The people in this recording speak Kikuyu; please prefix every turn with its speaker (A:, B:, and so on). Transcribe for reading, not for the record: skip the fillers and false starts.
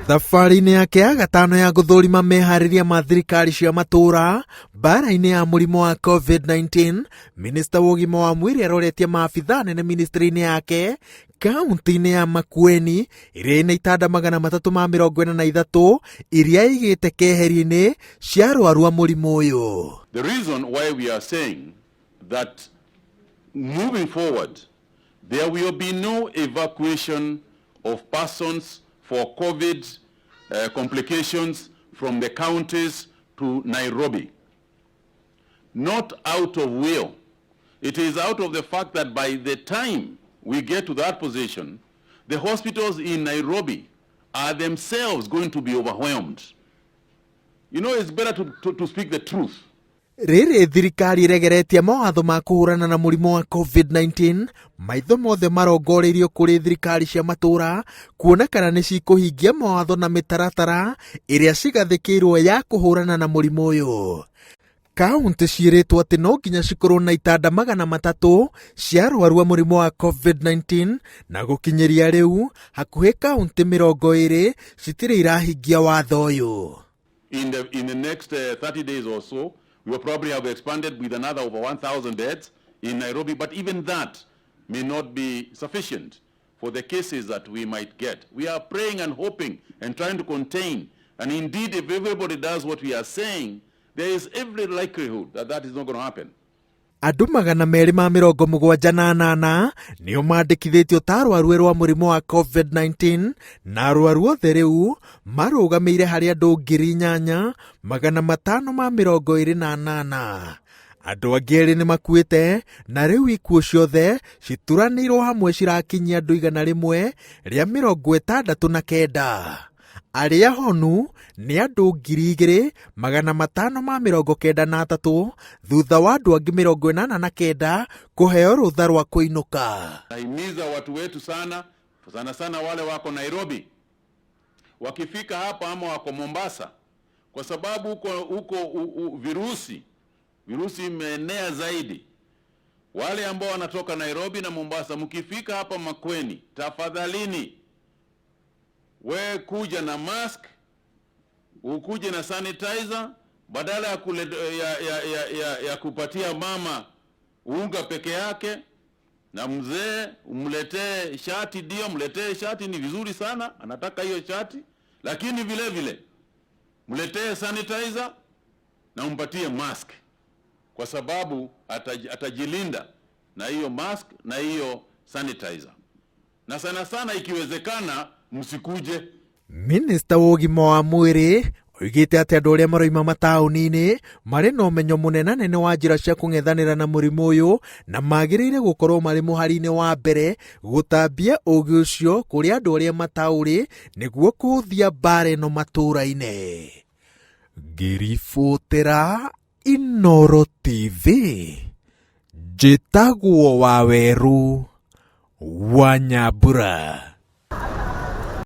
A: Thabarĩ-inĩ yake ya gatano ya gũthũrima meharĩria ma thirikari cia matũũra mbara-inĩ ya mũrimũ wa COVID-19, minista wa ũgima wa mwĩrĩ aroretie maabithaa anene ministry-inĩ yake kaunti-inĩ ya Makueni ĩrĩa ĩna itanda 343 iria ĩigĩte keheri-inĩ cia arwaru a mũrimũ ũyũ.
B: The reason why we are saying that moving forward there will be no evacuation of persons for COVID complications from the counties to Nairobi. Not out of will. It is out of the fact that by the time we get to that position, the hospitals in Nairobi are themselves going to be overwhelmed. It's better to speak the truth.
A: Rĩrĩ thirikari ĩregeretie mawatho ma kũhũrana na mũrimũ wa COVID-19, maitho mothe marongoreirio kũrĩ thirikari cia matũũra kuona kana nĩ cikũhingia mawatho na mĩtaratara ĩrĩa cigathĩkĩirwo ya kũhũrana na mũrimũ ũyũ. Kaunti ciĩrĩtwo atĩ no nginya cikorwo na itanda 300 cia arwaru a mũrimũ wa COVID-19, na gũkinyĩria rĩu hakuhĩ kaunti 20 citirĩ irahingia watho ũyũ.
B: In the next 30 days or so, we will probably have expanded with another over 1,000 beds in Nairobi, but even that may not be sufficient for the cases that we might get. We are praying and hoping and trying to contain. And indeed, if everybody does what we are saying, there is every likelihood that that is not going to happen.
A: Andũ 278 nĩo mandĩkithĩtio ta arwaru erũ a mũrimũ wa COVID-19, na arwaru othe rĩu marũgamĩire harĩ andũ 8528. Andũ angĩ erĩ nĩ makuĩte, na rĩu ikuũ ciothe cituranĩirwo hamwe cirakinyia andũ 169. Arĩa honu nĩ andũ 2593, thutha wa andũ angĩ 89 kũheo rũtha rwa kũinũka.
B: Nahimiza watu wetu sana sana sana wale wako Nairobi, wakifika hapa ama wako Mombasa, kwa sababu huko virusi imeenea zaidi. Wale ambao wanatoka Nairobi na Mombasa, mkifika hapa Makueni, tafadhalini we kuja na mask, ukuje na sanitizer badala ya kupatia mama unga peke yake na mzee umletee shati. Ndio, mletee shati, ni vizuri sana, anataka hiyo shati, lakini vile vile mletee sanitizer na umpatie mask, kwa sababu atajilinda na hiyo mask na hiyo sanitizer, na sana sana ikiwezekana msikuje.
A: Minista wa ũgima wa mwĩrĩ oigĩte atĩ andũ arĩa maroima mataũni-inĩ marĩ na ũmenyo mũnenanene wa njĩra cia kũng'ethanĩra na mũrimũ ũyũ, na magĩrĩire gũkorwo marĩ mũhari-inĩ wa mbere gũtambia ũgĩ ũcio kũrĩ andũ arĩa mataũrĩ nĩguo kũhũthia mbara ĩno matũũra-inĩ. Ngĩribotera Inooro TV, njĩtagwo Wawerũ wa Nyambura.